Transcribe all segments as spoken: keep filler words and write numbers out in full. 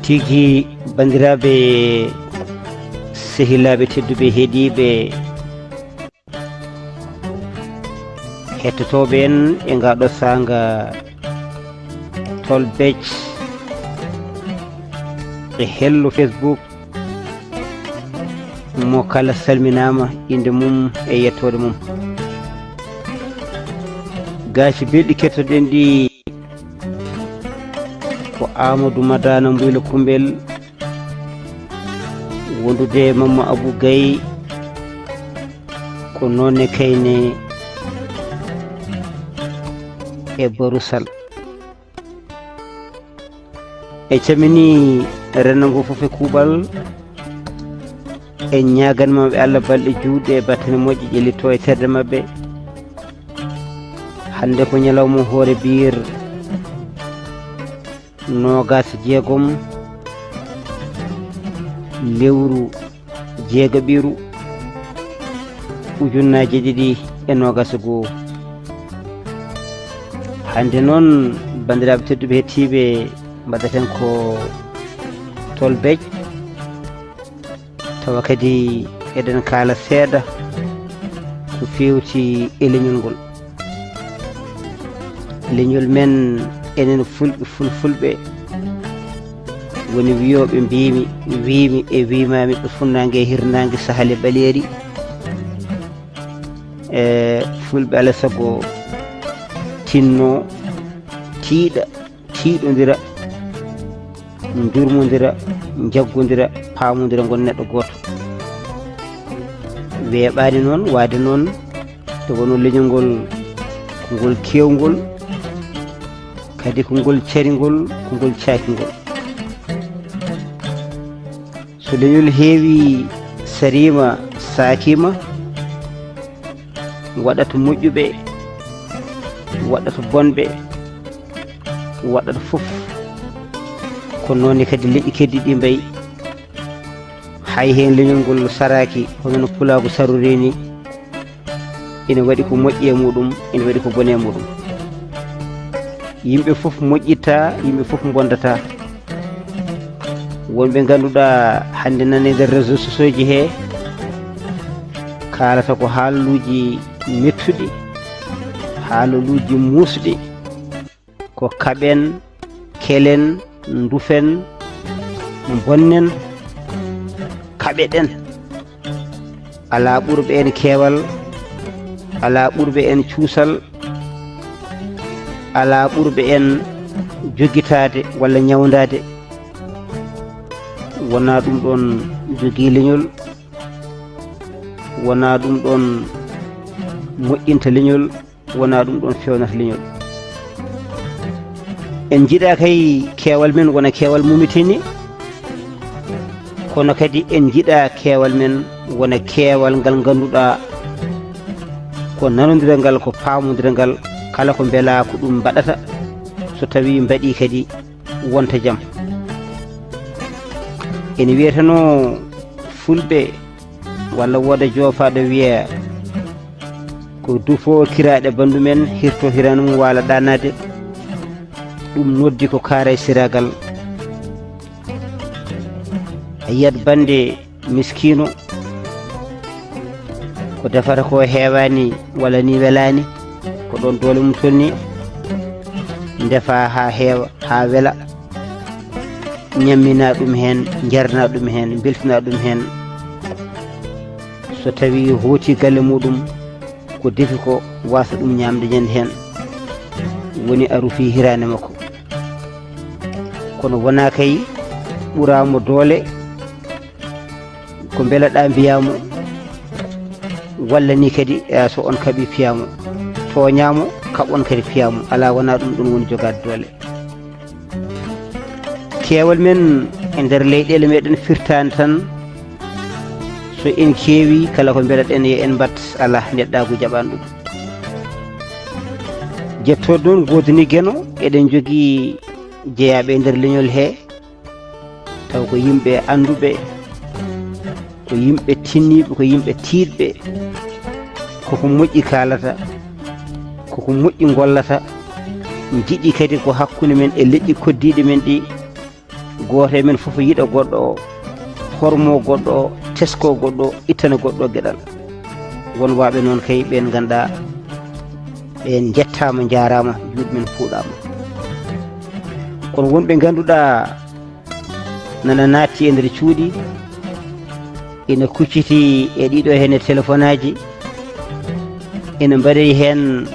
Tigi, banndiraaɓe, sehilaaɓe tedduɓe, heɗiiɓe, hettotooɓe en e ngaa ɗo saanga Tolbej e hello Facebook, mo kala salminaama innde mum e yettoode mum. Gaaci belɗi kettoɗen ɗi ko Amadou Madana Mbuylo Kumbel, wondude Mamma Abou Gaye, ko noon ne kayne e Barusal. E camini renndo ngo fof e kuuɓal, e ñaaganma ɓe Allah balɗe juutɗe e battane moƴƴe ƴellitto e terɗe maɓɓe. Hannde ko ñalawma hoore biir noogaas e jeegom lewru jeegaɓiru ujunnaaje ɗiɗi e noogaas e goo. Hannde noon, banndiraaɓe tedduɓe hettiiɓe, mbaɗaten ko Tolbej, tawa kadi eɗen kaala seeɗa ko feewti e leñol ngol. Leñol men enen fulɓe, fulfulɓe, woni wiyooɓe mbiimi, wiimi e wiimaami ɓe funnaange e hirnaange sahali ɓaleeri. E fulɓe alaa sago tinno, tiiɗa, tiiɗondira, njurmondira, njaggondira, paamondira, ngon neɗɗo gooto. Weeɓaani noon, waade noon, nde wonno leñol ngol, ko ngol keewngol, kadi ko ngol caringol, ko ngol caakingol. So leñol heewi, sariima, saakiima, waɗata moƴƴuɓe, waɗata bonɓe, waɗata fof. Ko noon ne kadi leƴƴi keddiiɗi mbayi. Hay heen leñol ngol saraaki, hono no pulaagu sarori ni, ina waɗi ko moƴƴi e muɗum, ina waɗi ko boni e muɗum. Yimɓe fof moƴƴitta, yimɓe fof mbondata. Wonɓe ngannduɗaa hannde nana e nder réseaux sociaux ji he, kaalata ko haalaluuji mettuɗi, haalaluuji muusɗi. Ko kaɓen, kelen, ndufen, mbonnen, kaɓeɗen. Alaa ɓurɓe en keewal, alaa ɓurɓe en cuusal, alaa ɓurɓe en jogitaade walla ñawndaade. Wonaa ɗum ɗoon jogii leñol, wonaa ɗum ɗoon moƴƴinta leñol, wonaa ɗum ɗoon feewnata leñol. En njiɗaa kay keewal men wona keewal mumitini, kono kadi en njiɗaa keewal men wona keewal ngal ngannduɗaa ko nanondiral ngal, ko paamondiral ngal, kala ko mbelaa ko ɗum mbaɗata, so tawii mbaɗii kadi wonta jam. Ene wiyetenoo fulɓe walla wooda joofaaɗo wiya, ko dufo kiraaɗe banndum en, hirto hiraande mum waala ɗaanaade. Ɗum noddi ko kaaray siraagal. A yiyat bannde miskiino, ko defata ko heewaani walla ni welaani, ko ɗoon doole mum tolni, ndefa haa heewa, haa wela, ñammina ɗum heen, njarna ɗum heen, mbeltina ɗum heen. So tawii hooti galle muɗum, ko defi ko waasa ɗum ñaamde ñande heen, woni a rufi hiraande makko. Kono wonaa kay ɓuraa mo doole, ko mbelaɗaa mbiyaa mo, walla ni kadi, eh, so on kaɓi piyaa mo, tooñaa mo, kaɓ on kadi piyaa mo. Alaa, wonaa ɗum ɗum woni jogaade doole. Keewal men e nder leyɗeele meɗen firtaani tan, so en keewi, kala ko mbeɗaɗen yo en mbaɗ, alaa neɗɗaagu jaɓaani ɗum. Jettooɗo noon goodani Geno, eɗen njogii jeyaaɓe e nder leñol hee, taw ko yimɓe annduɓe, ko yimɓe tinniiɓe, ko yimɓe tiiɗɓe, koko moƴƴi kaalata, koko moƴƴi ngollata, njiɗi kadi ko hakkunde men e leƴƴi koddiiɗi men ɗi, Gooto e men fof yiɗa goɗɗo o, hormo goɗɗo o, tesko goɗɗo o, ittana goɗɗo o geɗal. Won waaɓe noon kay ɓeen ngannduɗaa ɓeen njettaama, njaaraama, juuɗe men puuɗaama. Kono won ɓe ngannduɗaa nana naatti e nder cuuɗi, ina kucciti e ɗiɗo heen e telefonaaji, ina mbaɗi heen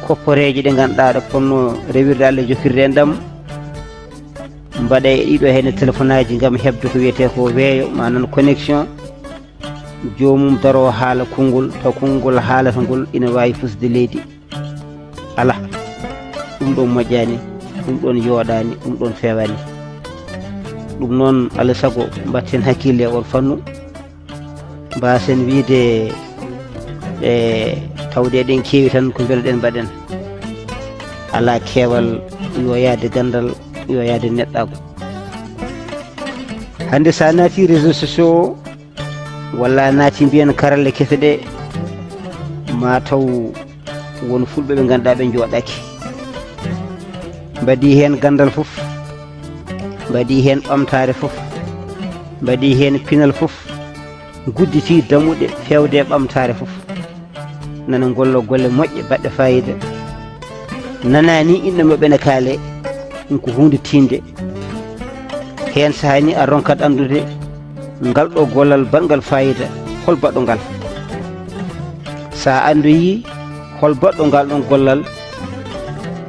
kopporeeji ɗe ngannduɗaa ɗe ponno rewirde Allah jokkirde en ɗam, mbaɗa e ɗiɗo heen e telefonaaji ngam heɓde ko wiyetee ko weeyo, maanaam connexion, joomum daroo haala konngol, taw konngol haalata ngol ina waawi fusde leydi. Alaa, ɗum ɗoon moƴƴaani, ɗum ɗoon yooɗaani, ɗum ɗoon feewaani. Ɗum noon, alaa sago mbaɗten hakkille e oon fannu, mbaasen wiyde e tawde eɗen keewi tan ko mbeloɗen mbaɗen. Alaa keewal, yo yahde ganndal, yo yahde neɗɗaagu. Hannde so a naati réseaux sociaux o, walla a naati mbiyen karalle kese ɗe, ma taw won fulɓe ɓe ngannduɗaa ɓe njooɗaaki. Mbaɗi heen ganndal fof, mbaɗi heen ɓamtaare fof, mbaɗi heen pinal fof, gudditi dammuɗe feewde e ɓamtaare fof. Nana ngollo golle moƴƴe baɗɗe faayiida. Nana ni inɗe maɓɓe ne kaale, ɗum ko huunde tiinde. Heen sahaa ni a ronkat anndude ngal ɗo gollal baɗngal faayiida, hol baɗɗo ngal. So a anndoyii hol baɗɗo ngal ɗon gollal,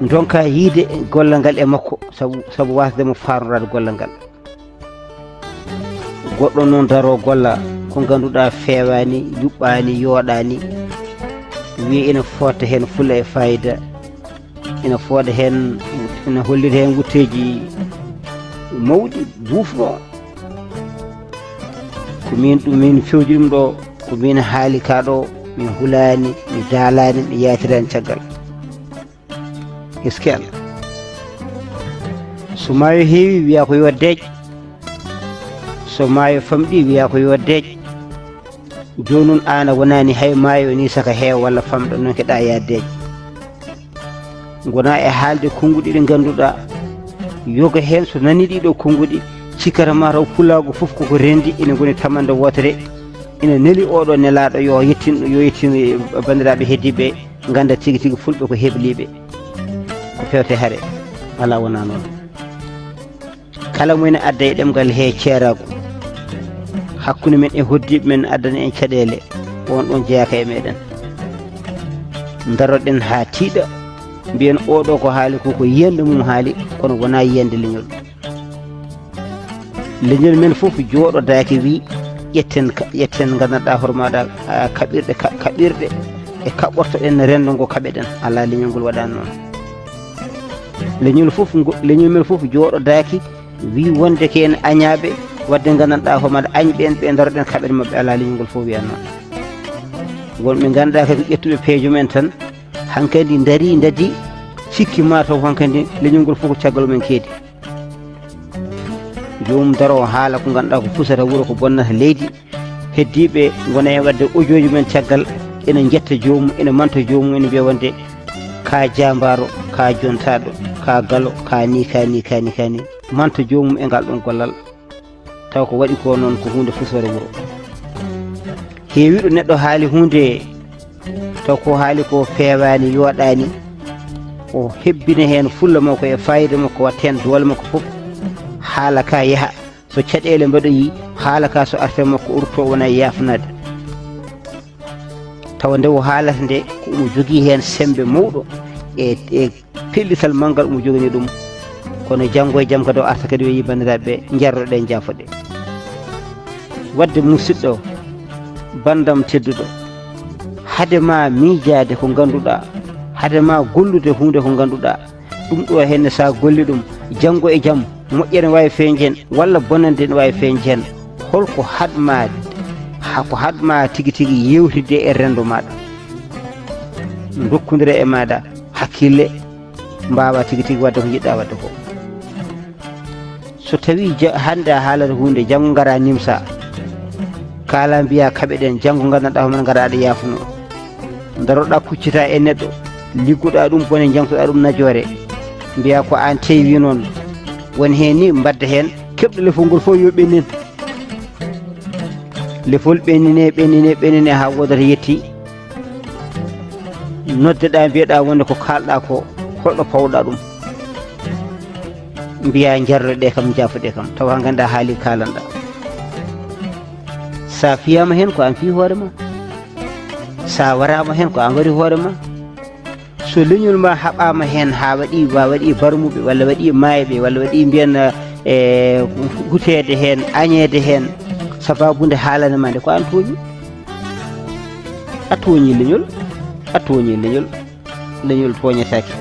ndonka yiide gollal ngal e makko, sabu, sabu waasde mo faarnoraade gollal ngal. Goɗɗo noon daroo golla ko ngannduɗaa feewaani, yuɓɓaani, yooɗaani, wiya ina footta heen fulla e faayida, ina fooɗa heen, ina hollira heen wutteeji mawɗi, buufno. Ko miin ɗum, miin fewji ɗum ɗo, ko miin haali ka ɗo, mi hulaani, mi daalaani, mi yaatiraani caggal. Eskey Allah. So maayo heewi, wiyaa ko yo deeƴ. So maayo famɗi, wiyaa ko yo deeƴ. Jooni noon, aan a wonaani hay maayo ni saka heewa walla famɗa, noon keɗaa yaa deeƴ. Ngonaa e haalde konnguɗi ɗi ngannduɗaa, yoga heen so nanii ɗii ɗoo konnguɗi, cikkata ma taw pulaagu fof koko renndi, ina ngoni tamannde wootere, ina neli oo ɗoo nelaaɗo yo yettin, yo yettin banndiraaɓe heddiiɓe ɓe. Ngannda tigi tigi fulɓe ko hebliiɓe, ko feewte hare, alaa wonaa noon. Kala mo ene adda e ɗemngal he ceeraagu, hakkunde men e hoddiiɓe men addana en caɗeele, on ɗon jeyaaka e meɗen. Ndaroɗen haa tiiɗa, mbiyen oo ɗoo ko haali ko, ko yiyannde mum haali, kono wonaa yiyannde leñol. Leñol men fof jooɗodaaki wi, ƴetten ka, ƴetten nganndanɗaa hoore maaɗa, a, kaɓirɗe, ka, kaɓirɗe e kaɓɓortoɗen renndo ngo kaɓeɗen. Alaa, leñol ngol waɗaani noon. Leñol fof ngo, leñol men fof jooɗodaaki wi wonde ko en añaaɓe, waɗde nganndanɗaa hoore maaɗa añɓe en ɓe ndaroɗen kaɓen maɓɓe. Alaa, leñol ngol fof wiyaani noon. Won ɓe ngannduɗaa kadi ko ƴettuɓe peejo men tan, hankadi ndarii, ndadii, cikki maa taw hankadi leñol ngol fof ko caggal men keedi. Joomum daroo haala ko ngannduɗaa ko fusata wuro, ko bonnata leydi. Heddiiɓe ngona e waɗde audio ji men caggal, ina njetta joomum, ina manta joomum, ina mbiya wonde ka jaambaaro, ka jontaaɗo, ka galo, ka ni, ka ni, ka ni, ka ni. Manta joomum e ngal ɗon gollal. Taw ko waɗi ko noon ko huunde fusoore wuro. Heewiiɗo neɗɗo haali huunde, taw ko haali ko feewaani, yooɗaani, o hebbina heen fulla makko e faayiida makko, watta heen doole makko fof, haala ka yaha. So caɗeele mbaɗoyi, haala ka so arte makko, o rutto wona e yaafnaade. Tawa nde o haalata nde, ko omo jogii heen semmbe mawɗo e, e pellital manngal omo joganii ɗum. Kono janngo e jam kadi o arta kadi o yi banndiraaɓe ɓe, njarroɗen, jaafoɗe. Waɗde musidɗo, banndam tedduɗo, hade ma miijaade ko ngannduɗaa, hade ma gollude huunde ko ngannduɗaa, ɗum ɗo henne, so a golli ɗum, janngo e jam, moƴƴere ne waawi feeñde heen, walla bonannde ne waawi feeñde heen. Holko haɗ ma, ha ko haɗ ma tigi tigi yewtidde e renndo maaɗa, ndokkondira e maaɗa hakkille, mbaawa tigi tigi waɗde ko njiɗɗa waɗde ko. So tawi ja-, hannde a haalata huunde, janngo ngara nimsa, kaala mbiya kaɓeɗen, janngo nganndanɗaa hono ngara aɗa yaafuno. Ndaroɗaa kuccita e neɗɗo, liggoɗaa ɗum bone, njangtoɗaa ɗum najoore, mbiya ko aan teewi noon. Won heen ni mbadda heen Keɓɗo lefol ngol fof yo ɓennin. Lefol ɓennine, ɓennine, ɓennine haa woodata yetti. Noddeɗaa, mbiyeɗaa wonde ko kaalɗaa ko, holɗo pawɗaa ɗum? Mbiyaa njarroɗee kam, njaafoɗee kam, tawa nganndaa haali kaalanɗaa. So a fiyaama heen ko aan fii hoore ma. So a waraama heen ko aan wari hoore ma. So leñol ma haɓaama heen haa waɗi, wa-, waɗi barmuɓe walla waɗi maayɓe walla waɗi mbiyen, e, huteede heen, añeede heen, sabaabu nde haalana ma nde ko aan tooñi. A tooñi leñol, a tooñi leñol, leñol tooñataake.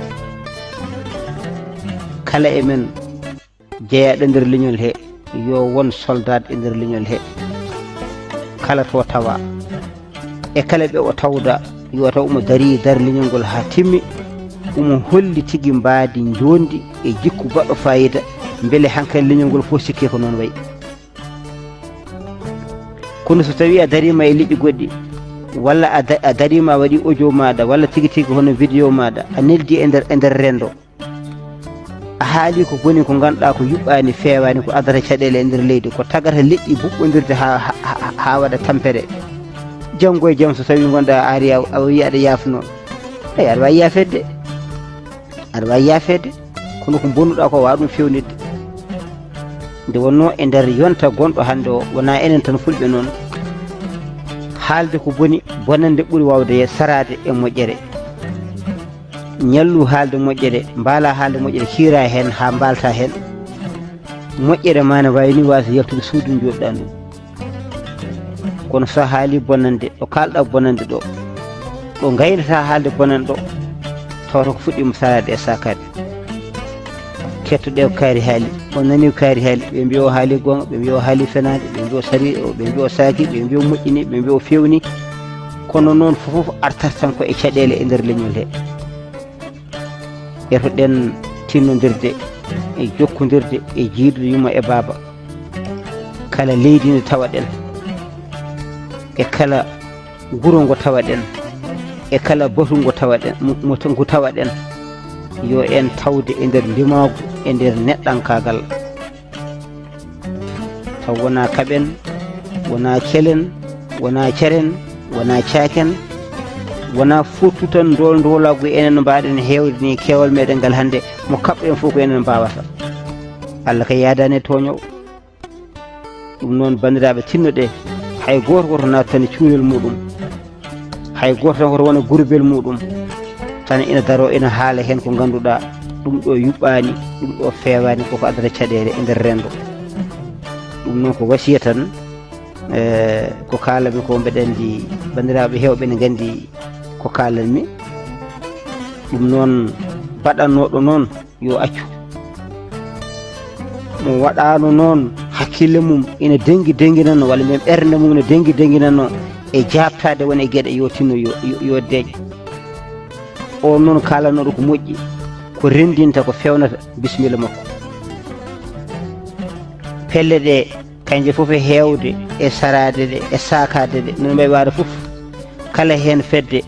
Kala e men jeyaaɗo nder leñol he, yo won soldat e nder leñol he. Kala to tawa, e kala ɓe o tawda, yo taw omo darii dar leñol ngol haa timmi, omo holli tigi mbaadi njondi e jikku baɗɗo faayiida, mbele hankadi leñol ngol fof sikke ko noon wayi. Kono so tawii a dariima e liƴƴi goɗɗi, walla a da-, a dariima a waɗi audio maaɗa, walla tigi tigi hono vidéo maaɗa, a neldi e nder, e nder renndo, a haali ko boni ko ngannduɗaa ko yuɓɓaani, feewaani, ko addata caɗeele e nder leydi, ko tagata leƴƴi buɓɓondirde haa, haa, haa, haa waɗa tampere. Janngo e jam so tawii ngonɗaa a ari a, a wiyi aɗa yaafnoo. Eyi, aɗa waawi yaafeede de. Aɗa waawi yaafeede. Kono ko mbonnuɗaa ko, waawa ɗum feewnitde. Nde wonnoo e nder yonta gonɗo hannde o, wonaa enen tan fulɓe noon. Haalde ko boni, bonannde ɓuri waawde saraade e moƴƴere. Ñallu haalde moƴƴere, mbaala haalde moƴƴere, ciira heen haa mbaalta heen. Moƴƴere ma ne waawi ni waasde yaltude suudu njoɗɗaa ndu. Kono so a haali bonannde, ɗo kaalɗaa bonannde ɗo, ɗo ngaynata haalde bonannde ɗo, tawata ko fuɗɗiima saraade e saakaade. Kettoɗee ko kaari haali, on nanii ko kaari haali, ɓe mbiya o haali goonga, ɓe mbiya o haali fenaande, ɓe mbiya o sari, ɓe mbiya o saaki, ɓe mbiya o moƴƴini, ɓe mbiya o feewni. Kono noon fof artat tan ko e caɗeele e nder leñol he. Etoɗen tinnondirde e jokkondirde e jiidude yumma e baaba. Kala leydi ndi tawaɗen, e kala wuro ngo tawaɗen, e kala batu ngo tawaɗen, mo, mo, ngo tawaɗen, yo en tawde e nder ndimaagu, e nder neɗɗankaagal. Taw wonaa kaɓen, wonaa celen, wonaa ceren, wonaa caaken, wonaa fottu tan ndool ndoolaagu enen no mbaɗen heewde ni keewal meɗen ngal hannde, mo kaɓɗen fof ko enen mbaawata. Allah kay yaadaani e tooñoowo. Ɗum noon, banndiraaɓe, tinnoɗee, hay gooto woto naat tan e cuurel muɗum. Hay gooto tan woto wona gurbel muɗum, tan ina daroo, ina haala heen ko ngannduɗaa ɗum ɗo yuɓɓaani, ɗum ɗo feewaani, koko addata caɗeele e nder renndo. Ɗum noon ko wasiya tan, e, ko kaalanmi ko, mbeɗa anndi banndiraaɓe heewɓe ne nganndi ko kaalanmi. Ɗum noon, baɗannooɗo noon, yo accu. Mo waɗaano noon, hakkille mum ina dengi denginanno, walla mbiyen ɓernde mum ina dengi denginanno e jaabtaade won e geɗe, yo tinno, yo, yo, yo deeƴ. O noon kaalanooɗo ko moƴƴi, ko renndinta, ko feewnata, bisimilla makko. Pelle ɗe, kañje fof e heewde, e saraade ɗe, e saakaade ɗe, no mbayi waade fof, kala heen fedde,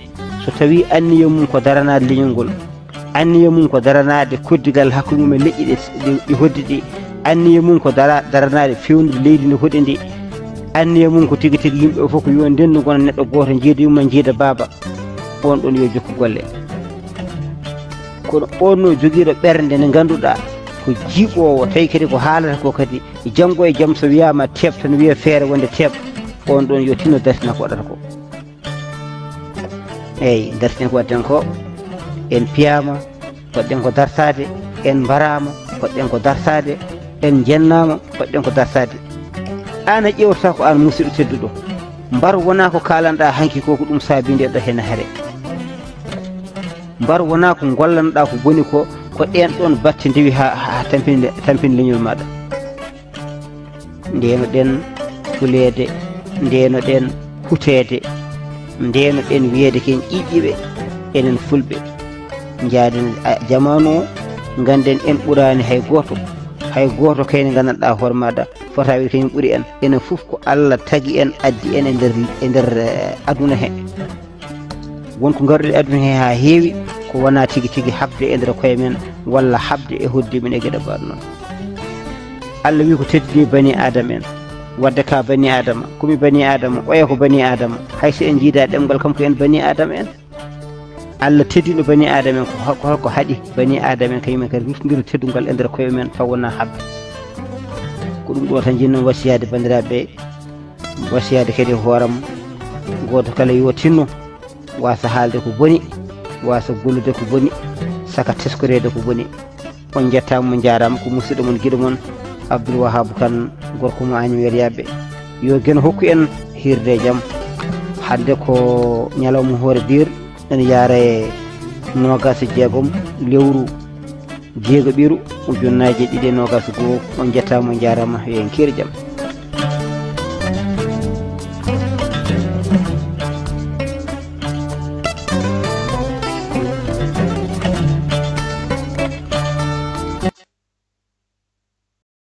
so tawii anniya mum ko daranaade leñol ngol, anniya mum ko daranaade koddigal hakkunde mum e leƴƴi ɗe, ɗe, ɗi hoddi ɗi. Anniya mum ko dara-, daranaade feewnude leydi ndi hoɗi ndi. Anniya mum ko tigi tigi yimɓe fof ko yo ndenndu ngona neɗɗo gooto, njiida yumma, njiida baaba. On ɗon yo jokku golle. Kono on no jogiiɗo ɓernde nde ngannduɗaa ko jiiɓoowo, tawi kadi ko haalata ko kadi janngo e jam so wiyaama teep tan wiya feere wonde teep. On ɗon yo tinno dartina ko waɗata ko. Eyi, dartinen ko waɗten ko, en piyaama, waɗɗen ko dartaade, en mbaraama, waɗɗen ko dartaade, en njennaama, waɗɗen ko dartaade. Aan a ƴeewtataa ko aan, musidɗo tedduɗo. Mbar wonaa ko kaalanɗaa hanki ko, ko ɗum saabii nde ɗo heen hare. Mbar wonaa ko ngollanɗaa ko boni ko, ko ɗeen ɗoon batte ndewi haa, haa tampinde, tampinde leñol maaɗa. Ndeenoɗen huleede, ndeenoɗen huteede, ndeenoɗen wiyeede ko en ƴiiƴiiɓe, enen Fulɓe. Njaaden, a, jamaanu o, ngannden en ɓuraani hay gooto. Hay gooto kayne nganndanɗaa hoore maaɗa, fota wiide kañum ɓuri en. Enen fof ko Allah tagi en, addi en e nder, e nder, eh, aduna he. Won ko ngarɗen e aduna he haa heewi, ko wonaa tigi tigi haɓde e nder koye men, walla haɓde e hoɗdiiɓe men e geɗe mbaɗ noon. Allah wi ko teddini bani Adama en. Wadde ka bani Adama, komi bani Adama, oya ko bani Adama. Hay so en jiida ɗemngal kam ko en bani Adama en. Allah teddino bani Adama en ko hol-, ko holko haɗi bani Adama en kañum en kadi rutondira teddungal e nder koye men taw wona haɓɓe. Ko ɗum ɗo tan jinno wasiyade banndiraaɓe, wasiyade kadi hooram, gooto kala yo tinno wasa haalde ko boni, wasa gollude ko boni, saka teskoreede ko boni. On njettaama, on njaaraama, ko musidɗo mon, giɗo mon, Abdoul Wahab Kane, gorko mo Agnam Welyaɓe. Yo Geno hokku en hiirde e jam. Hannde ko ñalawma hoore biir, ene yaara e noogaas e jeegom lewru jeegoɓiru, ujunnaaje ɗiɗi e noogaas e goo. On njettaama, on njaaraama, yo en kiir jam.